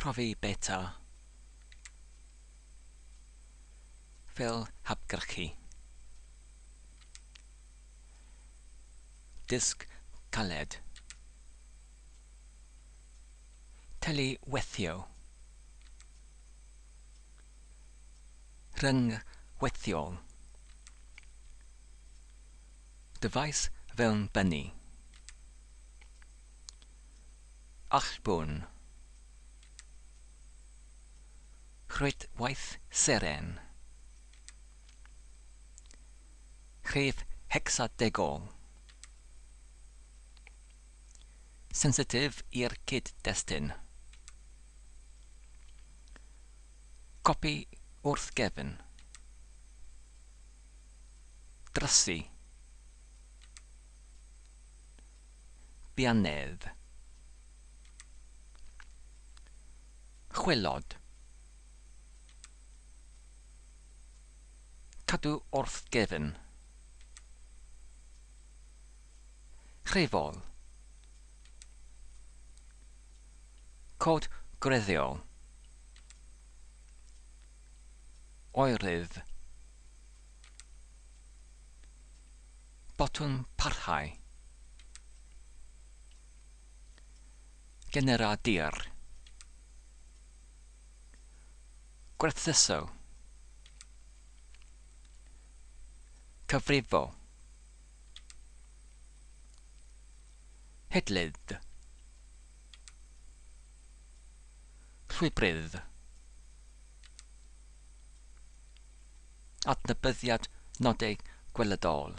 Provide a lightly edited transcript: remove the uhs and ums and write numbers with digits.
Profi beta. Ffeil hapgyrchu. Disg caled. Teleweithio. Rhyngweithiol. Dyfais fewnbynnu. Allbwn. Rhwydwaith seren. Rhif hecsadegol. Sensitif i'r cyd-destun. Copi wrth gefn. Drysu. Biannedd. Chwilod. Cadw wrth gefn. Rhifol. Cod gwreiddiol. Oerydd. Botwm parhau. Generadur. Gwerthuso. Cyfrifo. Hidlydd. Llwybrydd. Adnabyddiad nodau gweledol.